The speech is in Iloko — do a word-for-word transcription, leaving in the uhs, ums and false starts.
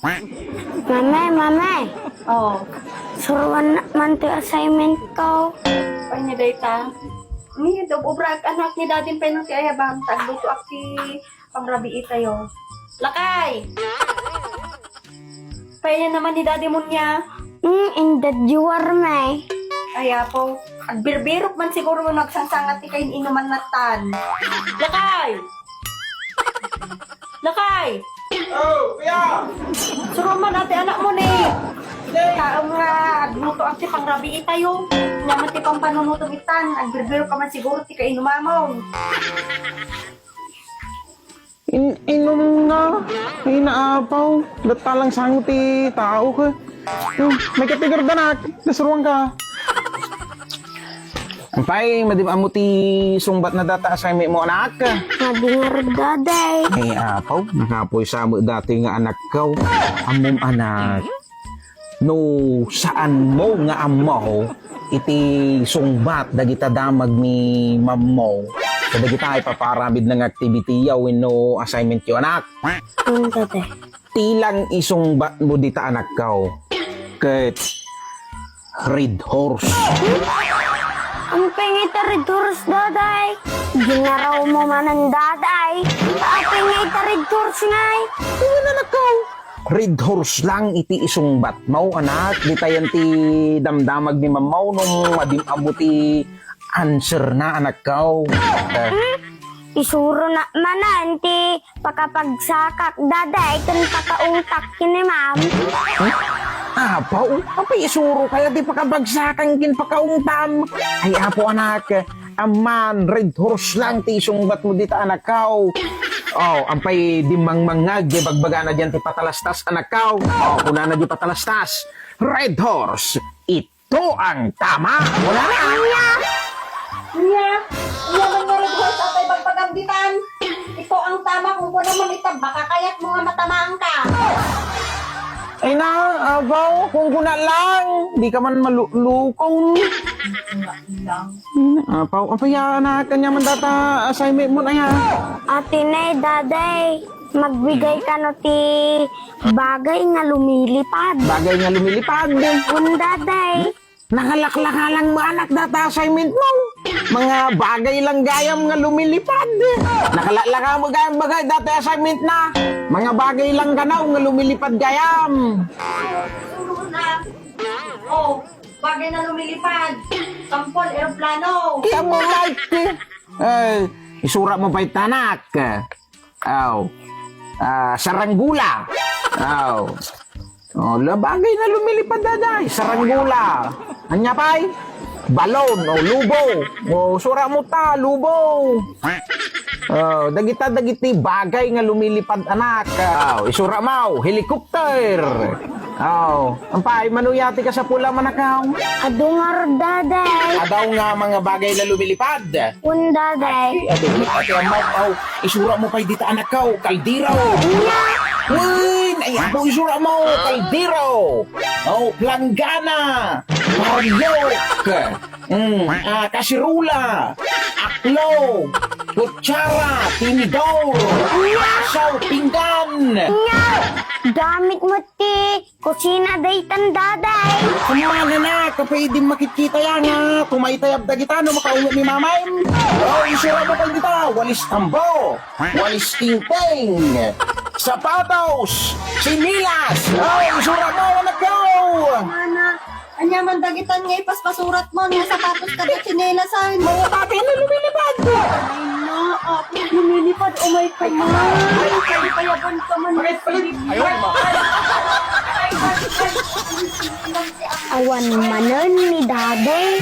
Mame, mame. Oh. Suruan man ti assignment ko. Pay ni dayta. Ni, dub-, obra ak, anak, ni daddy pay no ti ayabam, ta agluto ak ti pangrabii tayo. Lakay! Pay naman ni daddy mo niya. Mm, in the drawer, may. Ay, apo. Agbirbirok man siguro no nagsangsangat ti kain-inuman natan. Lakay! Lakay! Oh, kuya! Suruan man ti anak mo ni. Kaem nga agluto ak ti pangrabii tayo. Nia man ti pampanunutom itan, agbirbirok ka man siguro ti kainumamon. In-, inum nga, ay naapaw, datta lang sango ti tao ka. Hmm, may katigurdanak, nasuruan ka. Pay, madi ammo ti sungbat na data assignment mo, anak? Madi ngarud, Daday. Ay, apaw, nakapoy sa mo dati nga anak ko. Ammom, anak. No, saan mo nga ammo iti sungbat dagita damag ni mammo. Kadagita ipaparamid nga activity yo wenno assignment yo, anak? Ano, Daday? Ti lang isungbat mo dita, anakko. Ket Red Horse. Ang pengita Red Horse, Daday. Ginaraw mo manen, Daday. Ang pengita Red Horse, ngay. Ano, anakko? Red Horse lang iti isungbat mo, anak. Ditayan ti damdamag ni mammo no madim-ammo ti answer na, anakko. Eh. Hmm? Isuro na manen ti pakabagsakak, Daday, ken pakaungtak ken ni Ma'am. Apaw, apay isuro kaya ti pakabagsakan ken pakaungtam? Ay, apo, anak, amman, Red Horse lang ti isungbat mo dita, anakko. Oh, ampay dimmangmangngag, di bagbagana diyan ti patalastas, anakko. Oh, kunana di patalastas, Red Horse, it Ito ang tama. Wala na. Ania? Ania? Ania man nga Red Horse, apay bagbagam ditan? Ito ang tama, kung kuna mo nita, baka kayat mo nga matamaan ka. Ay na, abaw, kung kuna lang, di ka man malukong. Lang. Apaw, apay, anak, kanya man data assignment mo na yan. Ate Nay, Daday, magbigay kano ti bagay nga lumilipad. Bagay nga lumilipad. Un, Daday. Nakalaklaka lang mo, anak, data assignment mo. Mga bagay lang gayam nga lumilipad. Nakalaklaka mo gayam bagay data assignment na. Mga bagay lang ganaw nga lumilipad gayam. Oh, bagay na lumilipad. Sampol, eroplano. Kaya mo, Mike. Eh, isura mo pa itanak. Aw. Ah, saranggula. Aw. Oh, la, bagay na lumilipad, Daday. Saranggula. Anya pay? Balon o lubo. O, sura mo ta, lubo. Oh, dagita dagiti bagay nga lumilipad, anak. Aw, isura mo, helicopter. Aw, ampay, manuyati ka sa pula, manakaw? Adu ngarud, Daday. Adaw nga mga bagay na lumilipad. Un, Daday. Adu, ati, amaw, aw, isura mo pay dita, anakaw, kaldero. Nya. Wen, ay, apo, isura mo, kaldero. Oh, planggana. Paryok. Mm, ah, kasirula. Aklo. Kutsara. Tinidor. Asaw. Pinggan. Nya. Gamit mo ti kusina daytan, Daday. Amana na, kapay di makitkita yan, ha? Kumaytayab dagita no makaungot ni mamay. Oh, isura mo pay dita, walis tambo, walis tingting, sapatos, sinilas. Oh, isura mo, anak ko. Mana, anya man dagitan nga ipaspasurat mo, nga sapatos kada tsinelas, ay. Mga bagay na lumilipad. Ay, no, oh, lumilipad, oh my God. Ay, ay, ay, payaban ka man. Palit, palit. Ayaw, ma. Awan manen ni Daday.